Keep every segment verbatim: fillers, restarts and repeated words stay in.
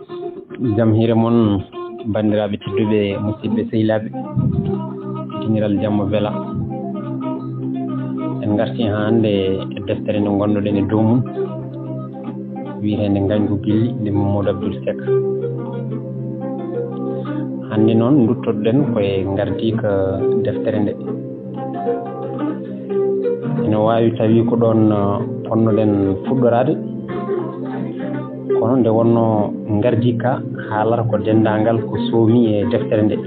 Jam hiire mon, banndiraaɓe tedduɓe, musidɓe sehilaaɓe, tiniral jamma vela. En ngartii haa hannde e deftere nde ngonnoɗen e dow mum, wiyeteende Ngañgu Gilli, nde Mamadou Abdoul Seck. Hannde noon, nduttoɗen koye ngardiika deftere nde. Ene waawi tawi ko ɗoon, uh, ponnoɗen fuɗɗoraade, kono nde wonnoo ngardiika haalata ko denndaangal ko soomi e deftere nde.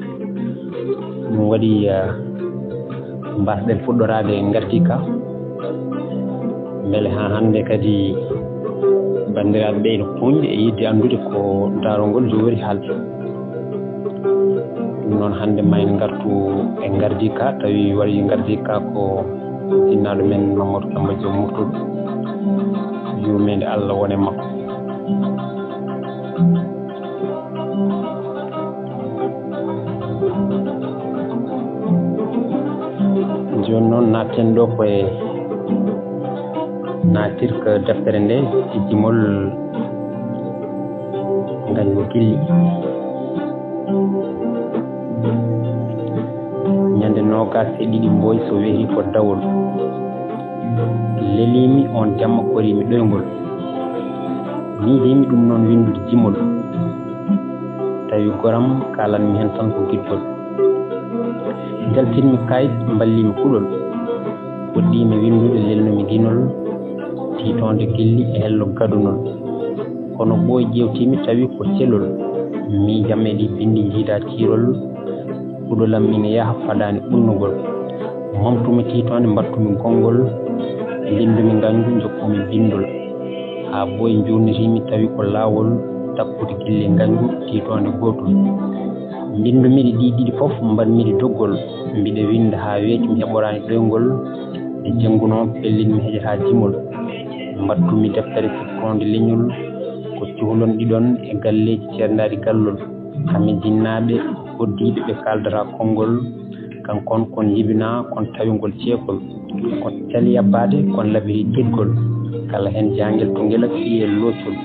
Ɗum waɗi, uh, mbaasɗen fuɗɗoraade ngardiika, mbele haa hannde kadi banndiraaɓe ɓe ene puunɗi e yiɗde anndude ko daarol ngol jowori haalde. Ɗum noon, hannde ma en ngartu e ngardiika, tawi waɗi ngardiika ko jinnaaɗo men Mamadou Samba Diop Murtuɗo, yurmeende Allah wone makko. Jooni noon, naatten ɗo koye naatirka deftere nde e jimol Ngañgu Gilli. Ñande noogaas e ɗiɗi Mboy, so wehri ko dawol. Leliimi on jamma, koriimi ɗoyngol. Miijiimi ɗum noon winndude jimol. Tawi goram kaalanmi heen tan ko giɗgol. Njaltinmi kayit, mballiimi kuɗol. Puɗɗiimi winndude, lelnumi ginol, tiitoonde gilli e hello gadunol. Kono ɓooy ƴeewtiimi, tawi ko celol. Miijam e ɗi binndi, njiida tiirol. Kuɗolam ina yaha, fadaani ɓunnugol. Momtumi tiitoonde, mbattumi gonngol. Mbinndumi ngañgu, njokkumi binndol. Haa ɓooy njuurnitiimi, tawi ko laawol takkude gilli ngañgu, tiitoonde gootol. Mbinndumi ɗi ɗiɗi fof, mbaɗmi ɗi doggol. Mbiɗa winnda haa weeti, mi heɓoraani ɗoyngol. Nde jenngunoo, pellitmi heƴataa jimol. Mbattumi deftere siftoonde leñol, ko cuhlon ɗiɗon e galleeji ceerndaaɗi gallol. Kam e jinnaaɓe koddiiɓe ɓe kaaldata konngol, kankon kon njibinaa, kon tawi ngol ceekol. Kon cali yabbaade, kon labiri giɗgol. Kala heen jaangel to ngel fiyee loocol.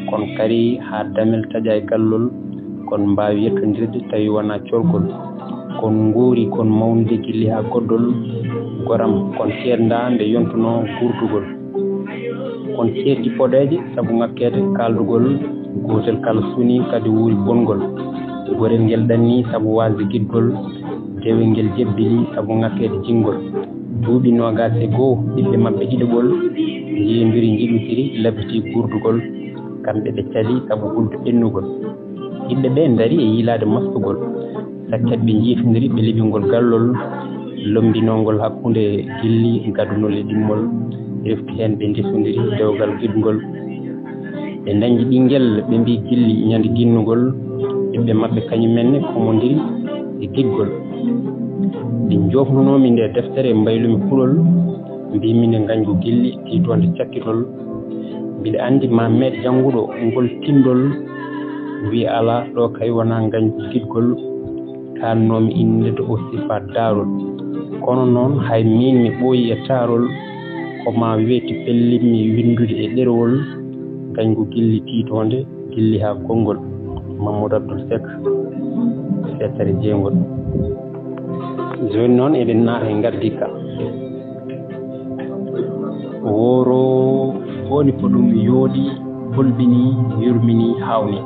Kon kari haa damel taƴa e gallol, kon mbaawi yettondirde tawi wonaa corgol. Kon nguuri, kon mawnude gilli haa goddol, goram, kon ceerndaa nde yontunoo guurdugol. Kon ceerti poɗeeje sabu ŋakkeede kaaldugol, gootel kala sunii kadi wuuri bonngol. Gorel ngel ɗannii sabu waasde giɗgol, dewel ngel jebbili sabu ŋakkeede jinngol. Duuɓi noogaas e goo, ɓiɓɓe maɓɓe ɗiɗaɓol njiyondiri, njiɗondiri, labbitii guurdugol. Kamɓe ɓe cali sabu hulde ɓennugol. Ɓiɓɓe ɓe ndarii e yiilaade mastugol. Sakket ɓe njiitondiri, ɓe liɓi ngol gallol, lommbinoongol hakkunde gilli gadunol e ɗimmol, refti heen ɓe ndesondiri dewgal giɗgol. Ɓe ndañdi ɓinngel, ɓe mbii gilli ñande ginnugol, ɓiɓɓe maɓɓe kañumen ne komondiri e giɗgol. Nde njoofnunoomi nde deftere, mbaylumi kulol, mbiimi nde ngañgu gilli, tiitoonde cakkitol. Mbiɗa anndi ma meeɗ jannguɗo ngol tinndol, wii alaa, ɗo kay wonaa ngañgu giɗgol, kaannoomi innde to o sifa daarol. Kono noon, hay miin mi ɓooyi e taarol, ko ma weeti pellitmi winndude e ɗerewol, ngañgu gilli tiitoonde, gilli haa gonngol. Mamadou Abdoul Seck, feetere jeygol. Jooni noon, eɗen naata e ngardiika. Wooro woni ko ɗum yooɗi, hulɓini, yurmini, haawni.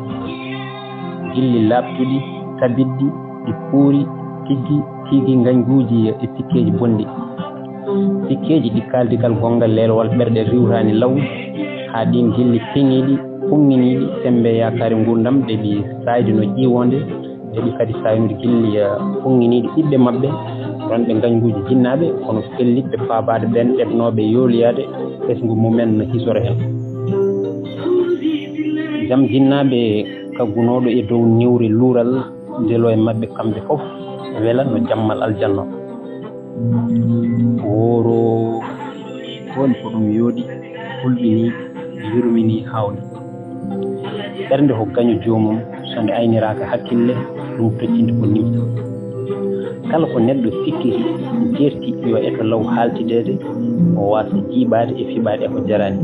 Gilli laaɓtuɗi, tabitɗi, ɗi kuuri, tiggi, tiggi ngañguuji e sikkeeji bonɗi. Sikkeeji ɗi kaaldigal gonngal leelowal ɓerɗe riiwtaani law, haa ɗiin gilli peŋiiɗi, puŋŋiniiɗi, semmbe yaakaare nguurndam, ɗe ɗi saaydino ƴiiwoonde, ɗe ɗi kadi saaynude gilli, eh, puŋŋiniiɗi ɓiɓɓe maɓɓe, wonɓe ngañguuji jinnaaɓe, kono fellitɓe faabaade ɓeen ɗeɓnooɓe yooliyaade, ɓesngu mumen no hisora heen. Jam jinnaaɓe kaggunooɗo e dow niwre luural, ndelo e maɓɓe kamɓe fof, wela no jammal aljanna. Wooro toon ko ɗum yooɗi, hulɓini, yurmini, haawni. Ɓernde ko gaño joomum, so nde ayniraaka hakkille, ɗum tottinte ko nimsa. Kala ko neɗɗo sikkiri, jeerti yo eto law haaltideede, o waasa jiiɓaade e fiɓaade e ko jaraani.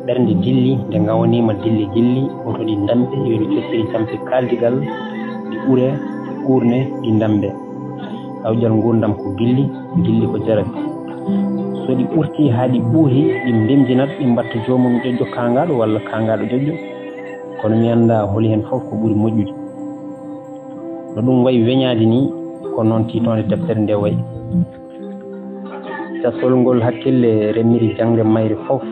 Ɓernde dilli, nde ngawniima dilli gilli, oto ɗi ndambe, yo ɗi cottiri campe kaaldigal, ɗi ure, ɗi uurne, ɗi ndambe. Awƴal nguurndam ko gilli, gilli ko jarabi. So ɗi ɓurtii haa ɗi ɓuuhi, ɗi mbemjinat, ɗi mbaɗta joomum joƴƴo kaangaaɗo walla kaangaaɗo joƴƴo. Kono mi anndaa holi heen fof ko ɓuri moƴƴude. No ɗum wayi weñaade nii, ko noon tiitoonde deftere ndee wayi. Cafol ngol hakkille remiri jaŋde mayre fof,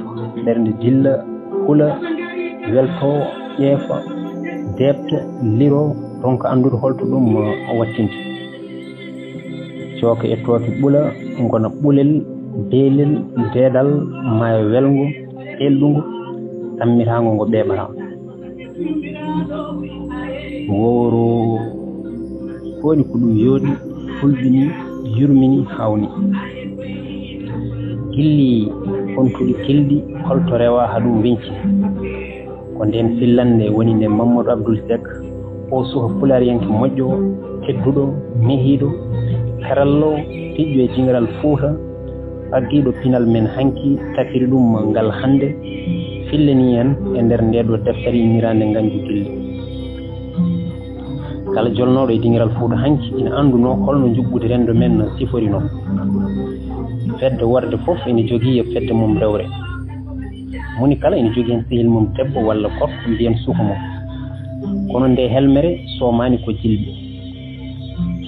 ɓernde dilla, hula, welto, ƴeefa, deeɓta, liro, ronka anndude holto ɗum wattinte. Cooke e tooke ɓula, ngona ɓulel, beelel, deedal, maayo welngo, elɗungo, tammitaango ngo ɓeeɓataa. Wowro, ko waɗi ko ɗum yooɗi, hulɓini, yurmini, hawni. Gilli hontuɗi kilɗi, holto rewa haa ɗum weñci? Ko ndeen fillannde woni nde Mamadou Abdoul Seck, o suka pulaariyanke moƴƴo, tedduɗo, nehiiɗo, karallo, tijjo e jiŋral Fuuta, aggiiɗo pinal men hanki, tafiri ɗum ngal hannde, fillanii en e nder ndee ɗoo deftere inniraande Ngañgu Gilli. Kala jolnooɗo e diŋiral Fuuta hanki ina anndunoo holno njuɓɓudi renndo men siforinoo. Fedde worɓe fof ina jogii e fedde mum rewre. Moni kala ina jogii heen sehil mum debbo walla gorko, mbiyen suka mum. Kono ndee helmere soomaani ko jilɓe.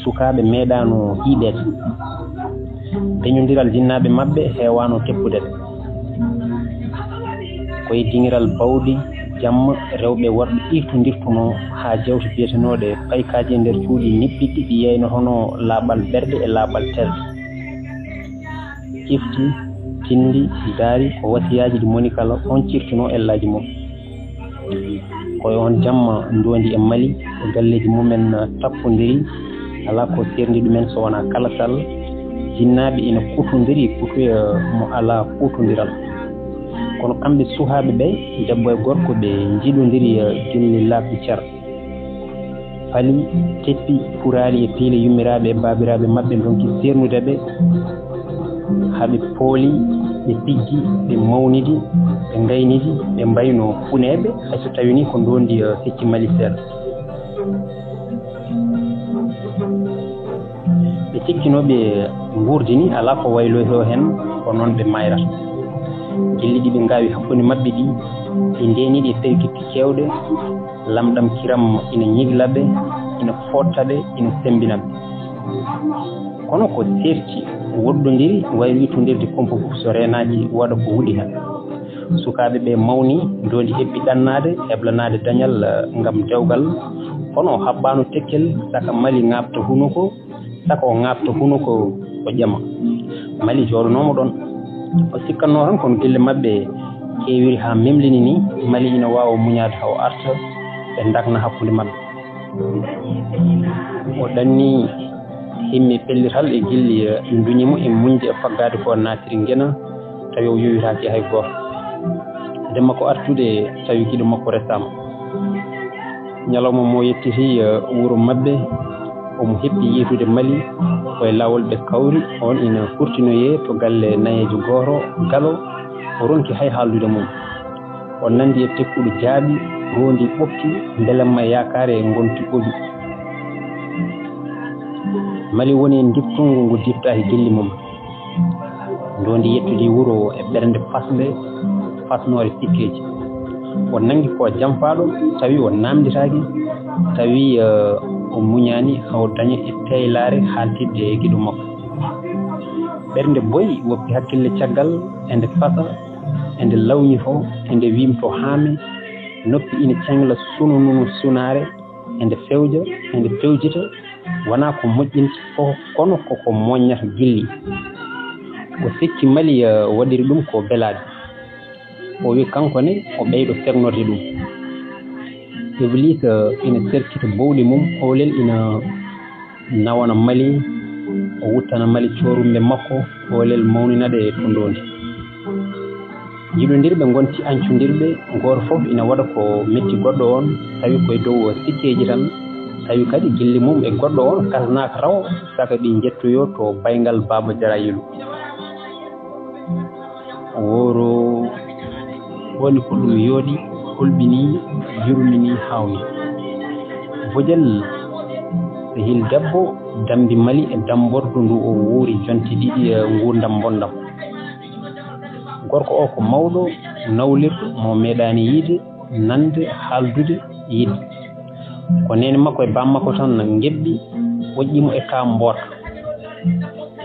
Sukaaɓe meeɗaano hiiɗeede. Peñondiral jinnaaɓe maɓɓe heewaano teppude ɓe. Ko e diŋiral bawɗi jamma rewɓe e worɓe irtondirtunoo haa jeewte biyetenooɗe paykaaji e nder cuuɗi niɓɓiɗɗi ɗi yeynotonoo laaɓal ɓerɗe e laaɓal terɗe. Cifti, tinndi, ndaari ko wasiyaaji ɗi moni kala oon cirtunoo ellaaji mum. Ko e oon jamma ndoondi e Mali, ko galleeji mumen tappondiri, alaa ko seerndi ɗumen so wonaa kalatal jinnaaɓe ina kutondiri kutoya mo alaa kutondiral. Kono kamɓe sukaaɓe ɓe, debbo e gorko, ɓe njiɗondiri gilli laaɓɗi cer. Pali, teppi, puraali e piile yummiraaɓe e baabiraaɓe maɓɓe ndonki seernude ɓe, haa ɓe pooli, ɓe pijji, ɓe mawnidi, ɓe ngaynidi, ɓe mbayno puneeɓe, hay so tawii ni ko ndoondi, eh, fecci Mali seeɗa. Ɓe cikkinooɓe nguurdi ni alaa ko wayloytoo heen, ko noon ɓe maayrata. Gilli ɗi ɓe ngaawi hakkunde maɓɓe ɗi, ɗi ndeeniiɗi e pergitti keewɗe, lamɗam kiram ina ñigla ɓe, ina fooɗta ɓe, ina semmbina ɓe. Kono ko seerti woɗɗondiri wayri tondirde kumpa fof so reenaaki waɗa ko wuɗi heen. Sukaaɓe ɓe mawni, ndoondi heɓɓi ɗannaade, heblanaade dañal, eh, ngam dewgal. Kono o haɓɓaano tekkel, saka Mali ŋaaɓta hunuko, saka o ŋaaɓta hunuko o ƴama. Mali jooɗonooma ɗoon. O sikkatnoo tan kono gille maɓɓe keewiri haa memlini ni, Mali ina waawa muñaade haa o arta, ɓe ndakna hakkunde maɓɓe. O ɗanni himmi pellital e gilli, eh, duñi mo e muñde e faggaade ko naatiri ngena, tawi o yowitaaki hay gooto. Nde makko artude, tawi giɗo makko restaama. Ñalawma mo yettiti, eh, wuro maɓɓe, omo heɓɓi yiytude Mali, ko e laawol ɓe kawri, oon ina kurtinoyee to galle nayeejo gooto, Galo, o ronki hay haaldude mum. O nanndi e tekkuɗo jaaɓi, roondi ɓokki, mbelamma yaakaare e ngonti ɓoƴu. Mali woni e diftungo ngu diftaaki gilli mum. Ndoondi yettodii wuro e ɓernde fasnde, fasnoore sikkeeji. O nanngi ko jamfaaɗo, tawi o naamnditaaki, tawi, eh, o muñaani haa o daña e teeylaare haaltidde e giɗo makko. Ɓernde boyi woppi hakkille caggal, ende fasa, ende lawñifo, ende wiimto haame, noppi ina ceŋla sunununu sunaare, ende fewja, ende fewjita, wonaa ko moƴƴinta, ko, kono ko ko moññata gilli. O sikki Mali, eh, waɗiri ɗum ko belaade. O wi kanko ne, o ɓeydo fegnorde ɗum. Ibliisa ina serkita bowɗi mum, oolel ina nawana Mali, o wuttana Mali coorumɓe makko, oolel mawnina ɗe e tonndoondi. Jiɗondirɓe ngonti ancondirɓe, gooto fof ina waɗa ko metti goɗɗo on, tawi koye dow sikkeeji tan, tawi kadi gilli mum e goɗɗo on kasnaaka taw, saka ɗi njettoyoo to bayngal Baaba Jarayilu. Woro Woni ko ɗum yooɗi, hulɓini, yurmini, hawni. Bojel sehil debbo dambi Mali e dambordu ndu o wuuri jonte ɗiɗi e nguurndam mbonndam. Gorko o ko mawɗo, nawlirɗo, mo meeɗaani yiide, nande, haaldude, yiide. Ko neene makko e baam makko tan ngebbi, oƴƴi mo e ka mboorka.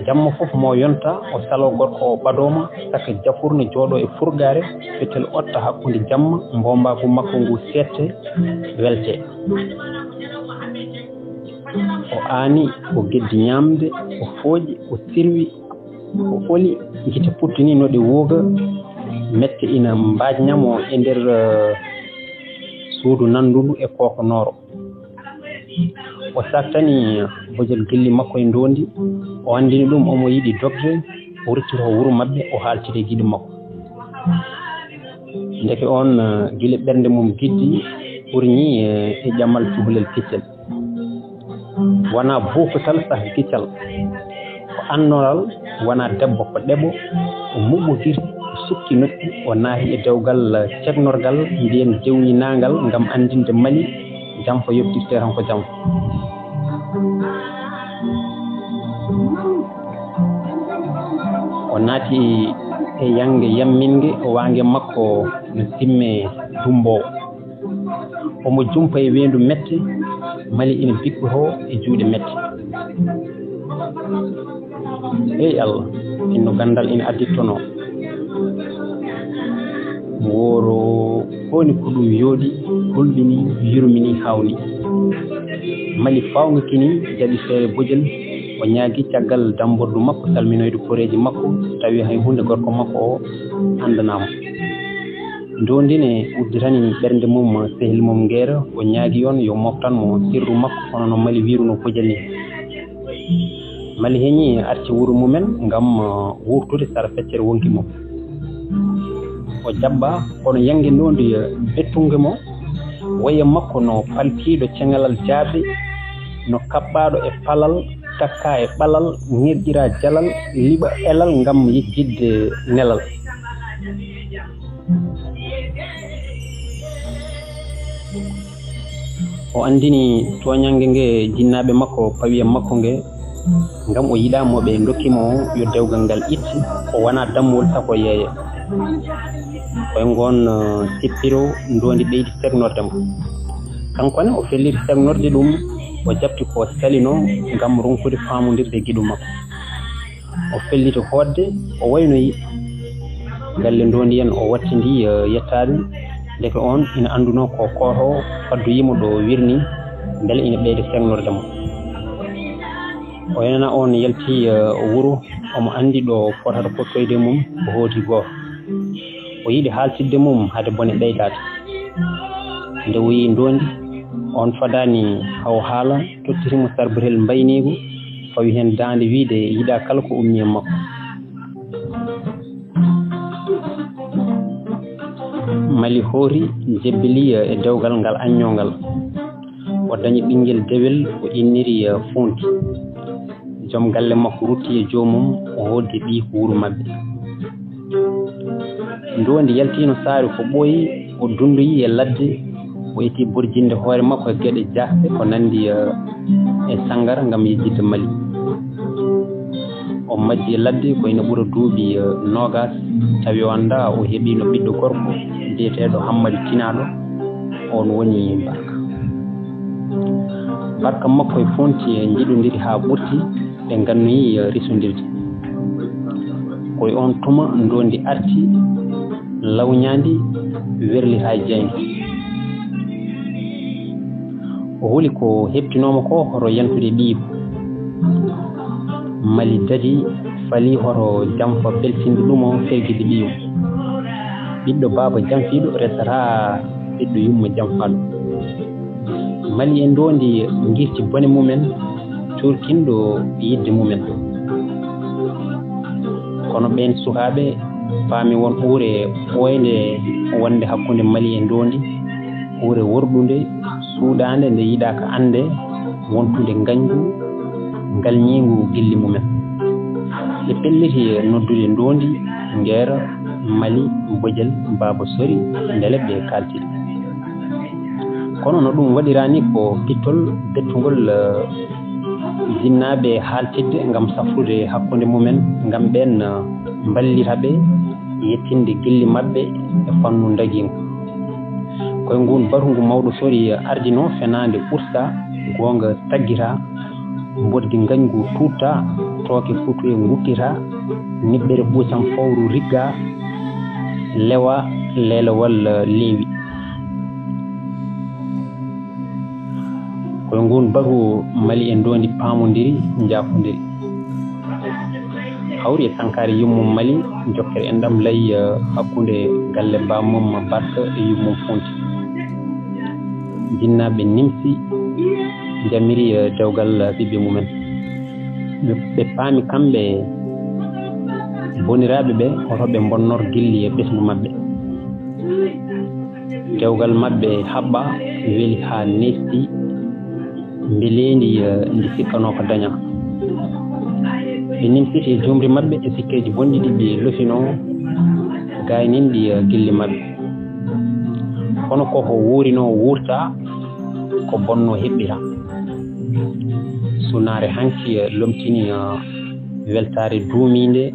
Jamma fof mo yonta, o salo gorko o ɓadooma, saka jafurna jooɗo e furgaare, fetel otta hakkunde jamma, mbombaagu makko ngu seette, welte. O aani, o geddi ñaamde, o fooƴi, o sirwi, o oli, gite puttini no ɗe wooga, mette ina mbaajna mo e nder, eh, suudu nanndudu e koko nooro. O saktani bojel gilli makko e ndoondi, o anndini ɗum omo yiɗi dogde, o ruttito wuro maɓɓe, o haaltiri e giɗo makko. Ndeke oon, eh, gila ɓernde mum giddi, ɓurñi, eh, e ƴamal cukalel keccel. Wonaa buukatal saka giccal. Ko annoral, wonaa debbo ko ɗeɓo, o muɓɓodir, o sukki noppi, o naati e dewgal ceknorgal mbiyen dewñinaangal ngam anndinde Mali jamfa yottirte tan ko jamfa. O naati e yannge yamminge, waange makko no simme dumboowo. Omo jumpa e weendu mette, Mali ina bikkotoo e juuɗe mette. Ey Allah, sinno ganndal ina addittonoo. Wooro woni ko ɗum yooɗi, hulɓini, yurmini, hawni. Mali faawnga kini, jaɓi feere bojel, o ñaagi caggal dambordu makko, salminoyde koreeji makko, tawi hay huunde gorko makko o anndanaama. Ndoondi ne udditani ɓernde mum sehil mum Ngeera, o ñaagi on yo moftan mo sirru makko, hono no Mali wiiruno bojel ni. Mali heñi arti wuro mumen ngam, uh, wurtude sara feccere wonki mum. O jaɓɓa, kono yannge ndoondi, uh, bettunge mo, waye makko no palpiiɗo ceŋalal jaaɓe, no kaɓɓaaɗo e palal, takka e ɓalal, ŋerƴira jalal, liɓa elal ngam yejjitde nelal. O anndini tooñannge nge jinnaaɓe makko pawi e makko nge, ngam o yiɗaa mo ɓe ndokki mo yo dewgal ngal itti, o wona dammuwol saka o yeeya. Koye ngoon, eh, sippiro ndoondi ɓeydi segnorde mo. Kanko ne o felliti segnorde ɗum, o jaɓti ko salinoo ngam ronkude faamondirde e giɗo makko. O felliti hootde, o waynoyi. Galle ndoondi en o wattindi, eh, yettaade. Ndeke oon ina anndunoo ko kootoowo faddoyii mo ɗo wirnii, mbele ina ɓeyda segnorde mo. O yenana oon yalti, eh, wuro, omo anndi ɗo fotata fottoyde mum, o hooti gooto. O yiɗi haaltidde mum hade bone ɓeydaade. Nde o yii ndoondi, oon fadaani haw haala, tottiti mo sarbatel mbayniigu, fawi heen daande wiyde yiɗaa kala ko ummi e makko. Mali hoori, jebbili e dewgal ngal aññoongal. O dañi ɓinngel dewel, o inniri, eh, Funti. Joom galle makko rutti e joomum, o hooddi ɓiy ko wuro maɓɓe. Ndoondi yaltiino saare ko ɓooyi, o dunndoyi e ladde, o eti borjinde hoore makko e geɗe jaasɗe ko nanndi, eh, e sanngara ngam yejjitde Mali. O majji e ladde ko ina ɓura duuɓi, eh, noogaas, tawi o anndaa o heɓiino ɓiɗɗo gorko biyeteeɗo Hammadi Tinaaɗo, oon woni Barka. Barka makko e Fonti e njiɗondiri haa ɓurti, ɓe ngannoyi, eh, risondirde. Ko e oon tuma ndoondi arti, lawñaandi, werliti haa jaaynde. O holi ko heɓtinooma ko hoto yantude ɓiyiiko. Mali dadi fali hoto jamfa beltindo ɗum o fergiti ɓiyum. Ɓiɗɗo baaba jamfiiɗo resata ɓiɗɗo yumma jamfaaɗo. Mali e ndoondi ngirti bone mumen, cuurkinɗo yidde mumen. Kono ɓeen sukaaɓe paami won uure ɓooynde wonde hakkunde Mali e ndoondi, uure worɗunde, suuɗaande, nde yiɗaaka annde, wontunde ngañgu, ngalñiingu gilli mumen. Ɓe pelliti noddude ndoondi, ngeera, Mali, Bojel, Baaba Sori, mbele ɓe kaaltidi. Kono no ɗum waɗiraani ko pittol bettungol, eh, jinnaaɓe haaltidde ngam safrude hakkunde mumen, ngam ɓeen, eh, mballita ɓe yettinde gilli maɓɓe e fannu ndagiingu. Koye nguun batu ngu mawɗo Sori ardinoo, fenaande ursa, goonga taggita, mboɗdi ngañgu tuutta, tooke futuye nguttita, niɓɓere ɓuucam fowru rigga, lewa, leelewal leewi. Koye nguun batu Mali e ndoondi paamondiri, njaafondiri. Hawri e sankaare yummum Mali, jokkere enɗam layi, eh, hakkunde galle bammum Barka e yummum Funti. Jinnaaɓe nimsi, njamiri, eh, dewgal, eh, ɓiɓɓe mumen. Ɓe, ɓe paami kamɓe boniraaɓe ɓe, hoto ɓe mbonnor gilli e ɓesngu maɓɓe. Dewgal maɓɓe haɓɓa, weli haa neesti, mbeleendi, eh, ndi sikkanoo ko daña. Ɓe nimsiti e juumri maɓɓe e sikkeeji bonɗi ɗi ɓe lofinoo gayninɗi, eh, gilli maɓɓe. Kono ko ko wuurinoo wuurta, ko bonnoo heɓɓira. Sunaare hanki, eh, lomtini, eh, weltaare duumiinde,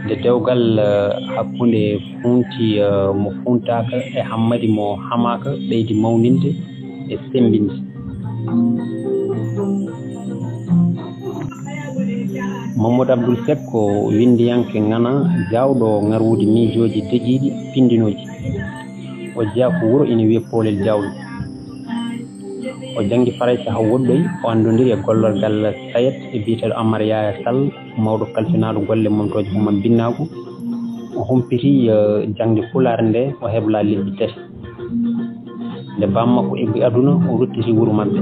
nde dewgal, eh, hakkunde Funti, eh, mo funtaaka e Hammadi mo hamaaka ɓeydi mawninde e semmbinde. Mamadou Abdoul Seck ko winndiyanke ŋana, jaawɗo ŋarwuuji miijooji degiiɗi, pinndinooji. O jeyaa ko wuro ina wiyee Poolel Jaawɗo. O janngi Farayse haa woɗɗoyi, o anndondiri e gollorgal SAED e biyeteeɗo Amar Yaya Sall, mawɗo kalfinaaɗo golle momtooje hooman binnaagu. O humpiti, eh, jaŋde Pulaar nde, o heblaa lebbi tati. Nde baam makko eggi aduna, o ruttiti wuro maɓɓe.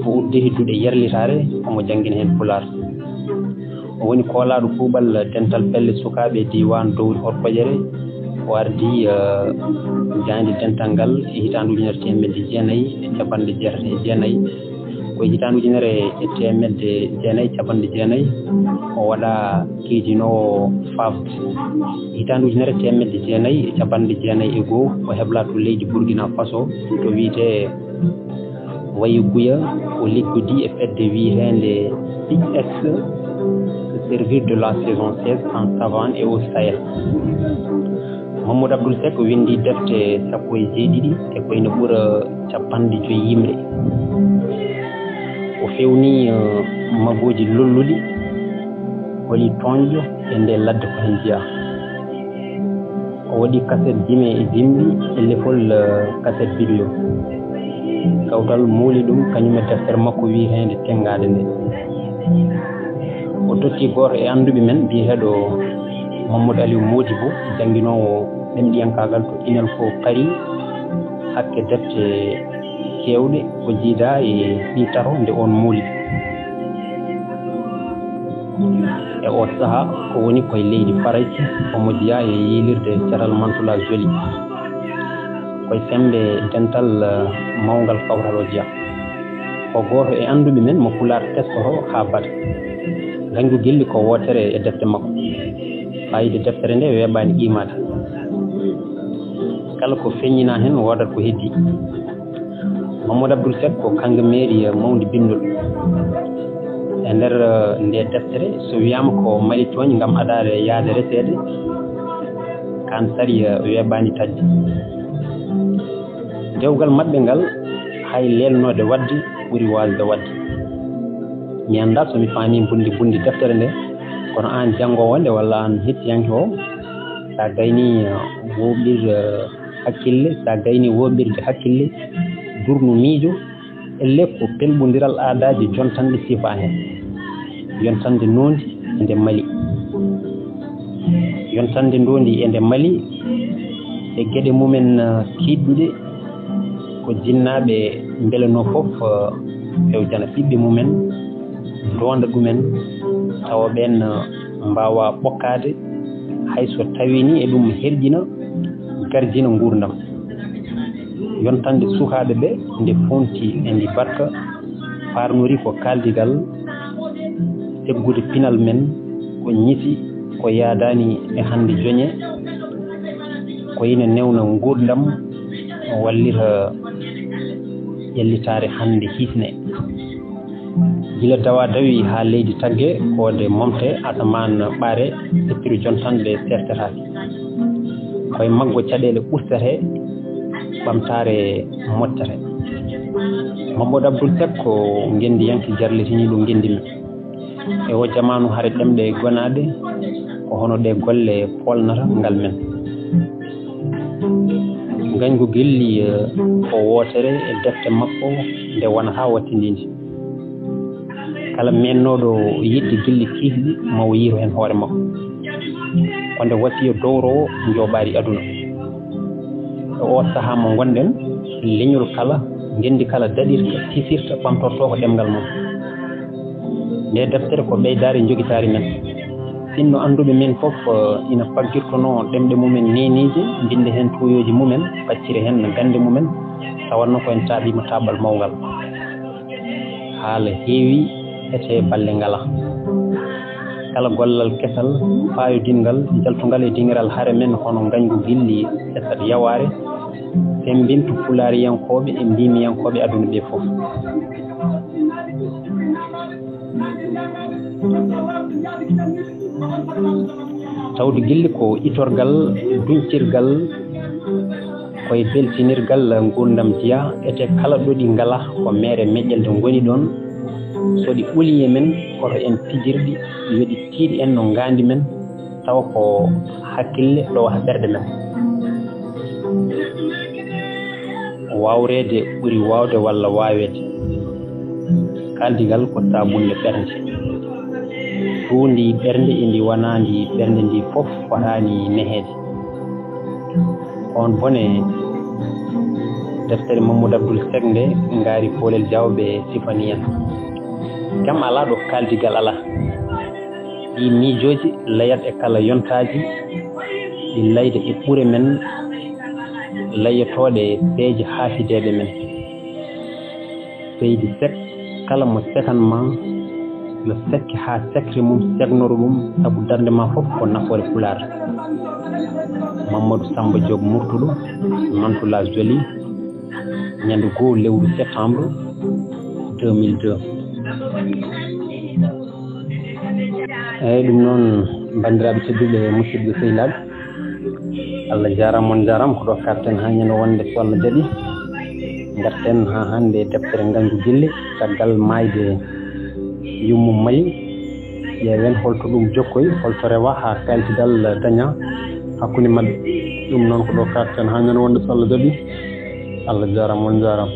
O udditi duɗe yerlitaare, omo janngina heen Pulaar. O woni koolaaɗo kuuɓal dental pelle sukaaɓe e diiwaan Dowri Orkoƴere. O ardii, eh, jaaynde dental ngal e hitaande ujunere teemedde jeenayi e capanɗe jeetati e jeenayi. Ko e hitaande ujunere e teemedde jeenayi e capanɗe jeenayi, o waɗaa kiidiinoowo faafde. Hitaande ujunere teemedde jeenayi e capanɗe jeenayi e goo, o heblaa to leydi Burkina Faso, to wiyetee Wayiguya, o liggodii e fedde wiyeteende C S, se servir de la saison seize en savane et au Sahel. Mamadou Abdoul Seck winndi defte sappo e jeeɗiɗi e ko ina ɓura capanɗe joyi yimre. O feewnii, eh, magooji lolluɗi, holi toñƴo e nde ladde ko heen jeyaa. O waɗi kaset jime e jimɗi e lefol, eh, kaset bidiyo. Kawtal muuli ɗum kañum e deftere makko wiyeteende Tenngaade nde. O totti gooto e annduɓe men biyeteeɗo Mamadou Aliou Modibo, jannginoowo ɗemɗiyankaagal to INELCO Paris, hakke defte keewɗe o jiidaa e ɗii tato nde oon muuli. E oo sahaa, o woni koye leydi Farayse, omo jeyaa e yiilirde catal Mantoula Joly. Koye semmbe dental, eh, mawngal kawtal o jeyaa. Ko gooto e annduɓe men mo Pulaar teskoto haa bada. Gañgu gilli ko wootere e defte makko. Faayiida deftere nde weeɓaani qiimaade. Kala ko feññinaa heen woodat ko heddii. Mamadou Abdoul Seck ko kaŋŋe meeɗi mawde binndol. E nder, eh, nde deftere, so wiyaama ko Mali tooñ ngam adaade yahde reseede, kaan sariya weeɓaani taƴde. Dewgal maɓɓe ngal, hay leelnoode waɗde ɓuri waasde waɗde. Mi anndaa so mi faamii bunndi bunndi deftere nde, kono aan janngoowo nde walla aan hettiyanke o, so a gaynii, eh, wooɓir, eh, hakkille, so a gaynii wooɓirde hakkille, durnu miijo, ellee ko pelɓondiral aadaaji jontanɗe sifaa heen. Yontande ndoondi e nde Mali. Yontande ndoondi e nde Mali e geɗe mumen, eh, kiiɗɗuɗe, ko jinnaaɓe mbelenoo fof, eh, fewjana ɓiɓɓe mumen, ndoonda ɗumen, tawa ɓeen, eh, mbaawaa ɓokkaade, hay so tawii ni e ɗum herƴina, garjina nguurndam. Yontande sukaaɓe ɓe nde Funti e ndi Barka, faarnori ko kaaldigal, seggude pinal men, ko ñisi, ko yaadaani e hannde joñe, Ko ina newna nguurndam, wallita ƴellitaare hannde hisne. Gila dawa dawi haa leydi tagge, koode momte, asamaan ɓaare, pettiru jontanɗe sertetaake. Koye maggo caɗeele ustete, ɓamtaare mottete. Mammadu Abdul Tek ko ngenndiyanke jarlitiniiɗo ngenndi men. E oo jamaanu hare ɗemɗe gonaaɗe, ko hono ɗee golle poolnata ngal men. Ngañgu gilli, eh, ko wootere e defte makko nde wonata wattindinde. Kala meennooɗo yiɗde gilli kiisɗi, ma o yiito heen hoore makko. Ko nde wasiya dowrowo njooɓaari aduna. E oo sahaa mo ngonɗen, leñol kala, ngenndi kala daɗirta, hisirta, ɓamtortoo ko ɗemngal mum. Nde deftere ko ɓeydaari njogitaari men. Sinno annduɓe men fof, eh, ina paggirtonoo ɗemɗe mumen neeniije, mbinnda heen tuuyooji mumen, paccira heen gannde mumen, tawanno ko en taaɓiima taaɓal mawngal. Haala heewi, etee balle ngala. Kala gollal kesal, faayodinngal, jaltungal e dingiral hare men hono ngañgu gilli esat yawaare, semmbintu pulaariyankooɓe e mbiimiyankooɓe aduna ɓe fof. Tawde gilli ko itorgal, duñcirgal, koye beltinirgal nguurndam jeyaa, etee kala ɗo ɗi ngala ko meere meƴƴelde ngoni ɗoon. So ɗi ɓolii e men, koto en pijirɗi, yo ɗi tiiɗ en no ngaandi men, tawa ko hakkille ɗowata ɓerɗe men. Waawreede ɓuri waawde walla waaweede. Kaaldigal ko saabunnde ɓernde. Tuundi ɓernde e ndi wanaandi ɓernde ndi fof fotaani neheede. Ko oon bone deftere Mammadu Abdul Sek nde ngaari Poolel Jawɓe sifani en. Kam alaa ɗo kaaldigal alaa. Ɗii miijooji layat e kala yontaaji, ɗi layda e ɓure men, layyotooɗe e peeje haafideeɓe men. Seydi Sek, kala mo sekan ma, yo sekke haa sekre mum seknoro ɗum, sabu darnde ma fof ko nafoore Pulaar. Mamadou Samba Diop Murtuɗo, Mantoula Jolie, ñande goo lewru septembre deux mille deux. Eyyi, ɗum noon, banndiraaɓe tedduɓe, musidɓe sehilaaɓe, Allah jaaraama, on njaaraama. Ko ɗo kaarten haa ñande wonde, so Allah jaɓi, ngarten haa hannde e deftere Ngañgu Gille, caggal maayde yummum Mali. Ƴeewen holto ɗum jokkoyi, holto rewa haa kaaltidal daña hakkunde maɓɓe. Ɗum noon ko ɗo kaarten haa ñande wonde, so Allah jaɓi. Allah jaaraama, on njaaraama.